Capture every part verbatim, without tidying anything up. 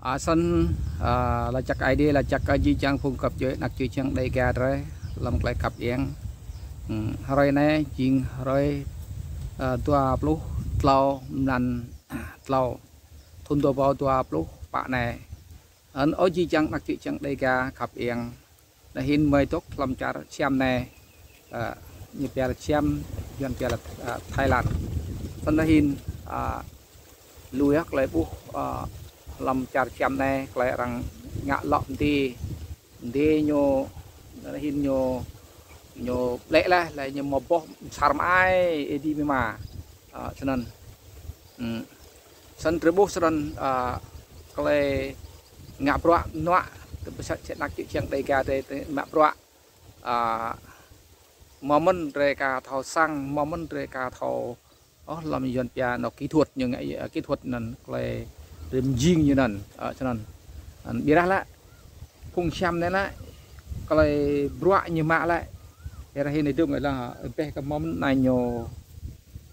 A, snăn, a, lač jăk Aê Diê, lač jăk kơ jih jang phung găp djuê anak čư̆ čhiăng Đêga drei hlăm klei khăp iêng. Hmm, hruê anei jing hruê, a, dua pluh tlâo mlan tlâo, thŭn dua êbâo dua pluh pă anei. Anăn ơ jih jang anak čư̆ čhiăng Đêga khăp iêng. Anei hĭn mei dôk hlăm čar Siam anei, a, ñu pia Siam, Yuăn pia, a, Thái Lan. Snăn anei hĭn, a, lu yơh klei ƀuh, a, hlăm čar Siam anei, klei arăng ngă lŏ mdê, mdê ñu, anei hĭn ñu, ñu ƀlĕ leh, leh ñu mâo boh msar mơai, êdi mima. A, snăn. Hmm. Snăn drei ƀuh snăn, a, klei ngă bruă mnuă, tơ bi sat čê anak čư̆ čhiăng Đêga drei, drei ngă bruă. A, mâo mơ̆n drei ka thâo săng, mâo mơ̆n drei ka thâo, ôh, hlăm Yuăn pia anôk kỹ thuật ñu ngă, a, kỹ thuật anăn klei drei mjing ñu anăn, a, snăn. Anăn ƀiădah lĕ, phung Siam anei lĕ, klei bruă ñu mă lĕ, êrah hĭn êdŭng lĕ, êbeh kơ mâo mơ̆n anei ñu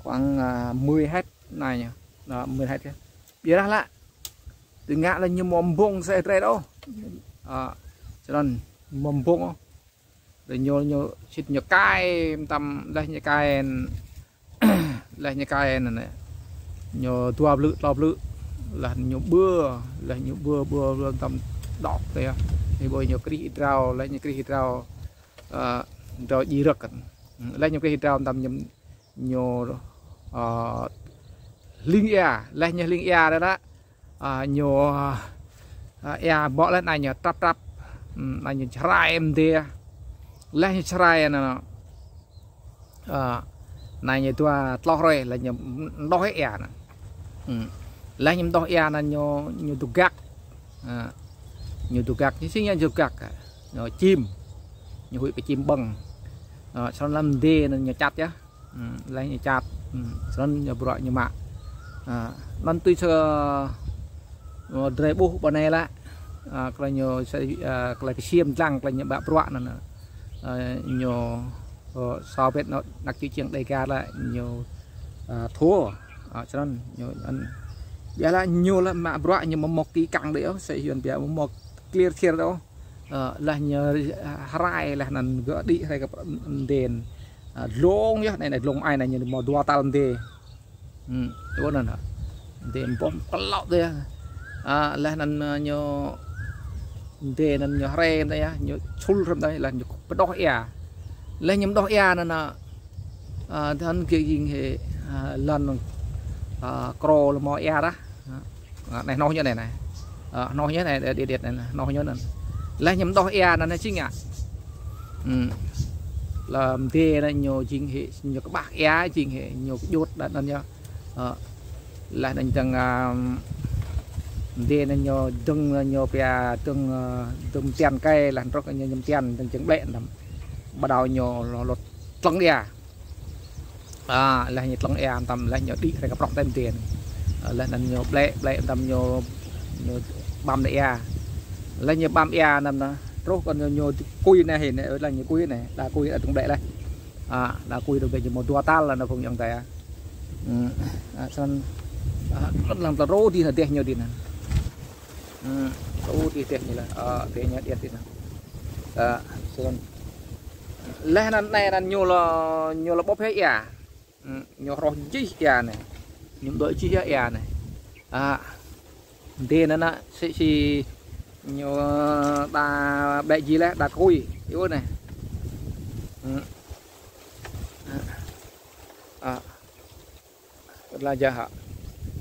khoảng, a, mười héc anei ñu, a, mười héc yơh. Ƀiădah lĕ, ti ngă lĕ ñu mâo mbông msĕ drei ôh. A, snăn mâo mbông ôh. Leh ñu, ñu sĭt ñu kai mtam, leh ñu kai, leh ñu kai anăn, ñu dua blư̆, tlâo blư̆, leh ñu ƀơ, leh ñu ƀơ, ƀơ, ƀơ mtam đŏk tơ yơh. Ñu ƀơ ñu krih êdrao, leh ñu krih êdrao, a, êdrao djiê rơ̆k. Leh ñu krih êdrao mtam ñu, ñu, a, hling êa, leh ñu hling êa leh lĕ, a, ñu, a, êa bŏ leh anei ñu trăp trăp, hmm, anei ñu čhrai mdê. Leh ñu čhrai anăn, a, anei ñu dua tlâo hruê, leh ñu mdoh êa anăn. Hmm. Leh ñu mdoh êa anăn ñu, ñu dôk gak. A, ñu dôk gak, ñu si ñu dôk gak, ñu čim, ñu huĭ kơ čim ƀơ̆ng. A, snăn leh mdê anăn ñu čăt yơh. Hmm, leh ñu čăt. Hmm, snăn ñu bruă ñu mă. A, anăn tui si, ơ, drei ƀuh ƀơ anei lĕ, a, klei ñu sa-, a, klei ksiêm dlăng, klei ñu mă bruă anăn, a, ñu, ơ, so wĕt anôk anak čư̆ čhiăng Đêga lĕ ñu, a, thua. A, snăn ñu, anăn. Ƀiădah lĕ ñu lĕ mă bruă ñu mâo mâo kỹ năng đei ôh, sa Yuăn pia mâo mâo clear thiêr đei ôh. Ơ, leh ñu, ơ, hrai leh anăn gơ̆ đĭ hriê kơ mdê. Ơ, dlông yơh, anei, anei dlông ai anei ñu mâo dua tal mdê. Hmm, dua anăn hă. Mdê mboh klŏ tơ yơh. Ơ, leh anăn, ơ, ñu mdê anăn ñu hriê mdê yơh, ñu čhul hriê mdê, leh ñu pdoh êa. Leh ñu mdoh êa anăn, ơ, ơ, anăn gơ̆ jing hĕ, ơ, lăn, ơ, krô lĕ mâo êa rah. Ơ, anei hnoh ñu anei, anei. Ơ, hnoh ñu anei, điêt, điêt anei, hnoh ñu anăn. Leh ñu mdoh êa anăn, anei jing ngă. Hmm. Leh mdê anăn ñu jing hĕ, ñu kƀah êa jing hĕ, ñu kjŭt đa anăn ñu. Ơ, leh anăn jing, ơ, mdê anăn ñu dơ̆ng, ñu pia dơ̆ng, ơ, dơ̆ng mtian kei, leh anăn trôk ñu, ñu mtian, dơ̆ng jing ƀlĕ anăn. Ƀiădah ñu lŏ, lŏ tlơ̆ng êa. A, leh ñu tlơ̆ng êa mtam, leh ñu đĭ hriê kơ prŏng tơ mdê anăn. A, leh anăn ñu ƀlĕ, ƀlĕ mtam ñu, ñu ƀăm êa. Leh ñu ƀăm êa anăn, truh kơ ñu, ñu kui anei hĭn, leh ñu kui anei, đa kui đa dơ̆ng ƀlĕ leh. A, đa kui dơ̆ng ƀlĕ ñu mâo dua tal anăn phung ayŏng adei. Hmm, a, snăn, a, lăng tal rô dih anăn, deh ñu dih anăn. Hmm, rô dih deh ñu leh, a, deh ñu điêt dih anăn. A, snăn. Leh anăn anei anăn ñu lŏ, ñu lŏ ƀuh hĕ êa. Hmm, ñu hroh jih êa anei. Ñu mdŏ jih êa, êa anei. A, mdê anăn, anăn, si, si, ñu, đa ƀlĕ jih leh, đa kui. Iêu anei. Hmm. A. A. Leh jăk hă.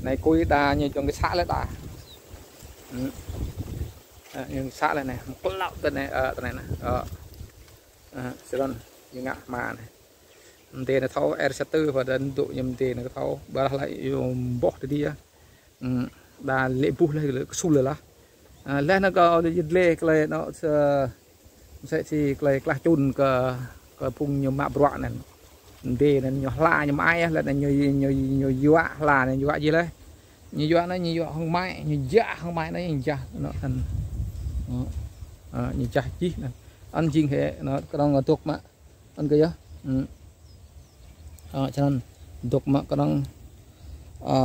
Anei kui đa ñu jŏng kơ să leh đa. Hmm. A, ñu să leh anei. Mklăo tơ anei, a, tơ anei anăn. A. A, snăn ñu ngă hma anei. Mdê anăn thâo R satu ƀiădah dôk ñu mdê anăn thâo. Ƀiădah lĕ ñu mboh tơ dih yơh. Hmm, đa lĕ buh leh, lĕ ksul leh lah. A, leh anăn kâo dlê klei anăn, msĕ si klei klah čŭn kơ, kơ phung ñu mă bruă anăn. Mdê anăn ñu hla ñu mơai, leh anăn ñu, ñu, ñu yua hla anăn yua jih leh. Ñu yua anăn, ñu yua hŏng mă, ñu jah hŏng mă anăn, ñu jah anăn. A, ñu jah jih anăn. Anăn jing hĕ, anăn knŏng dôk mă. Anăn kơ yơh. Hmm. A, snăn dôk mă knŏng, a,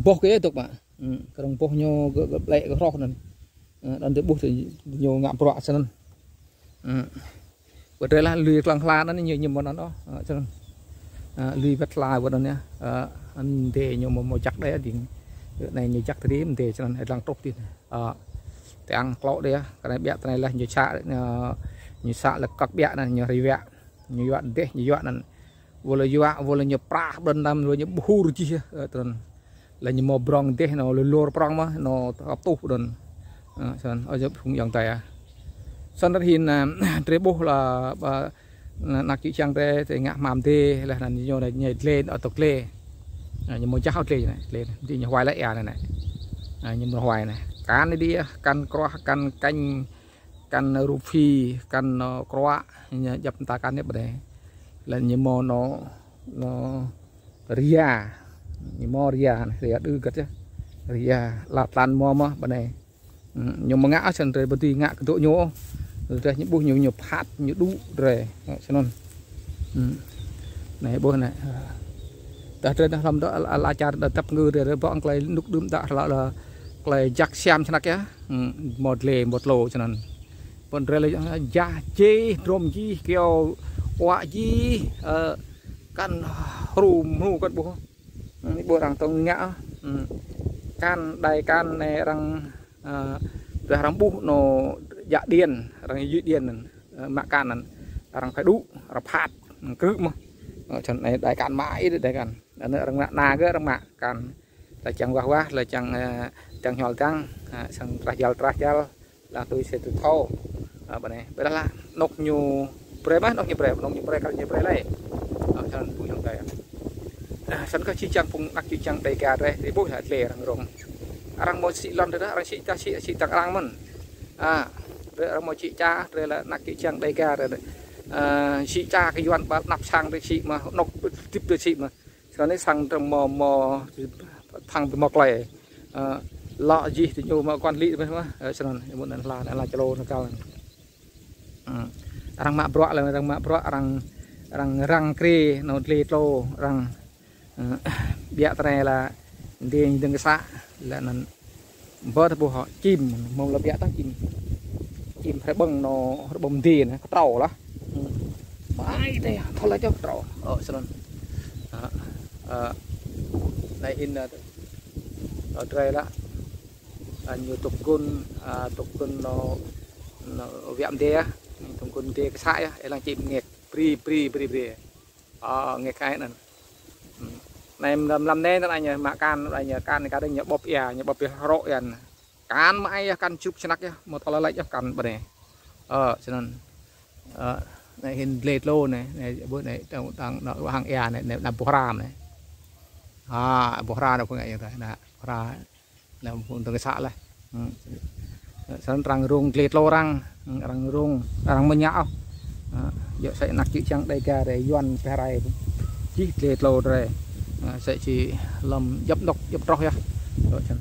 boh kơ yơh dôk mă. Ơ, kơ răng boh ñu gơ̆, gơ̆ blĕ gơ̆ hroh anăn. Ơ, anăn drei ƀuh drei ñu ngă bruă snăn. Ơ. Ƀiădah lah lui klăng hla anăn ñu, ñu mâo anăn ôh. Ơ, snăn. Ơ, lui wăt hla wăt anăn yơh. Ơ, anăn mdê ñu mâo, mâo jăk đei dĭng. Anei ñu jăk tơdê mdê snăn, ơ, dlăng truh dĭng. Ơ, tiăng klŏ đei, kơ anei ƀiă tinei lah ñu să, ơ, ñu să leh kăk ƀiă anăn ñu hriê wiă. Ñu yuă deh, ñu yuă anăn. Wăl yuă, wăl ñu prah ƀlăn năm, wăl ñu ƀhur jih, ơ, trơn. Leh ñu mâo brŏng deh, nô lŭr prŏng mơh, nô ăp tuh trơn. Ơ, snăn, ơ, jăp phung ayŏng adei ah. Snăn hin, ơ, drei ƀuh lah, ơ, anak čư̆ čhiăng drei, drei ngă hmam dê, leh anăn ñu anei, ñu dlê, ơ, tŏ dlê. Ơ, ñu mâo jah dlê anei, dlê. Dê ñu huai leh êa anei. Ơ, ñu mâo huai anei. Kan dê, kan kruah, kan kañ, kan ruphi, kan, ơ, kruă, ñu djăp mta kan ñu ƀiădah. Leh ñu mâo nô, nô ria. Ñu mâo ria, ria đư̆ găt yơh. Ria, lăn tlan mâo mơh ƀiădah. Ơ, ñu mâo ngă, ơ, snăn drei ƀu dưi ngă kơ dôk ñu. Drei ñu ƀuh ñu, ñu phat, ñu đŭ drei. Ơ, snăn. Ơ. Anei ƀuh anei. Tơdah drei dah hlăm dôk ala, ala čar dah tăp ngư drei, drei ƀuh klei nuk đưm dah lah, lah klei jăk siam snăk yơh. Ơ, mâo dlê, mâo tlô snăn. Ƀuôn drei lah jah jih, drôm jih, kyâo uă jih, ơ, kan hru mru kan ƀuh. Ơ, anei ƀuh arăng tŏng ngă, ơ, kan, đai kan anei arăng, ơ, dah arăng ƀuh nô djă điên, arăng yuôm điên anăn, ơ, mă kan anăn, arăng phải đŭ, arăng phat, ơ, krư̆ mơh. Ơ, snăn anei đai kan mă ih đai kan. Anăn arăng mă na gơ̆ arăng mă kan. Leh čiăng wah wah, leh čiăng, ơ, čiăng hñual dăng, ơ, săng trah jăl, trah jăl. Lah tui si tui thâo. Ơ, ƀiădah lah, anôk ñu brei mơh, anôk ñu brei, anôk ñu brei, kăl ñu brei lei. Ơ, snăn phung ayŏng adei. Ơ, snăn kơ čư̆ čhiăng phung anak čư̆ čhiăng Đêga drei, drei ƀuh lah dlê arăng rông. Arăng mâo sĭ lăn drei, arăng sĭ ča, sĭ, sĭ dăng arăng mơh. Ơ, drei arăng mâo sĭ ča, drei lah anak čư̆ čhiăng Đêga drei. Ơ, sĭ ča kơ Yuăn ƀă anăp sang drei sĭ mơh, anôk hdĭp drei sĭ mơh. Snăn anei săng drei mâo, mâo, thăng bi mâo klei. Ơ, lŏ jih diñu mâo quản lý mơh, ơ, snăn, ƀuôn anăn hla, anăn hla člô anăn kăl. Ơ, arăng mă bruă leh, arăng mă bruă, arăng, arăng răng kriê, nô dlê tlô, arăng, ơ, ƀiă tinei lah, dê dơ̆ng kơ să, leh anăn Bơ tơ ƀuh hŏ, čĭm, mơ̆ng lŏ biă tah čĭm. Čĭm hrei ƀơ̆ng nô, hrei ƀơ̆ng mdê anei, ktrâo lah. Ơ. Mă ai dê, thâo leh čô ktrâo. Ơ, snăn. Ơ, ơ, anei hin, ơ, ơ, drei lah. Ơ, ñu tŭk gun, ơ, tŭk gun nô, nô wiă mdê ah. Ñu tŭk gun mdê kơ să ah, êlan čĭm ngêk. Bri, bri, bri, bri. Ơ, ngêk ai anăn. Ơ. Anei mlam, mlam anei anăn ñu mă kan, anăn ñu kan, kan ñu ƀuh êa, ñu ƀuh êa hrŏ êa. Kan mă ai yơh, kan čup snăk yơh, mâo thâo leh leh yơh kan ƀiădah. Ơ, snăn. Ơ, anei hin dlê tlô anei, anei, ƀuh anei, tang, tang, nô, hang êa anei, anei, anăn boh hra anei. Ha, boh hra anei phung anei, anei, boh hra. Anăn phung dơ̆ng kơ să leh. Ơ. Snăn arăng rông dlê tlô arăng, ơ, arăng rông, arăng mâo ngă ôh. Ơ, yơh sĕ anak čư̆ čhiăng Đêga drei, Yuăn pĕ rai. Jih dlê tlô drei. Ơ, sĕ si lăm djăp anôk, djăp troh yơh. Ơ, snăn.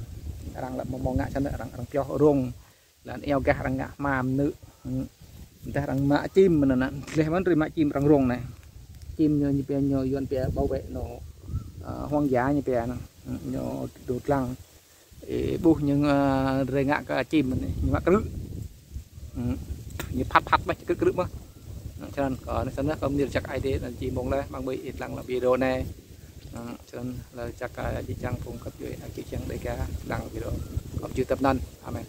Arăng leh mâo, mâo ngă snăn, arăng, arăng pioh rông. Leh anăn iêu gah arăng ngă hmam nư. Ơ. Dah arăng mă čĭm anăn, dleh mơ̆n drei mă čĭm arăng rông anei. Čĭm ñu, ñu pia ñu, Yuăn pia bảo vệ nô, ơ, hoang dã ñu pia anăn. Ơ, ñu dôk dlăng. Ih ƀuh ñu, ơ, drei ngă kơ čĭm anei, ñu mă krư̆. Ơ, ñu phat phat mơh, krư̆ krư̆ mơh. Ơ, snăn, ơ, anei snăn kơ mni lač jăk Aê Diê anăn či mông leh, mơ̆ng ƀuh ih dlăng lăm video anei. Ơ, snăn lač jăk, ơ, čư̆ čhiăng phung găp djuê, ơ, čư̆ čhiăng Đêga, dlăng video. Kâo jih tăp anăn. Amen.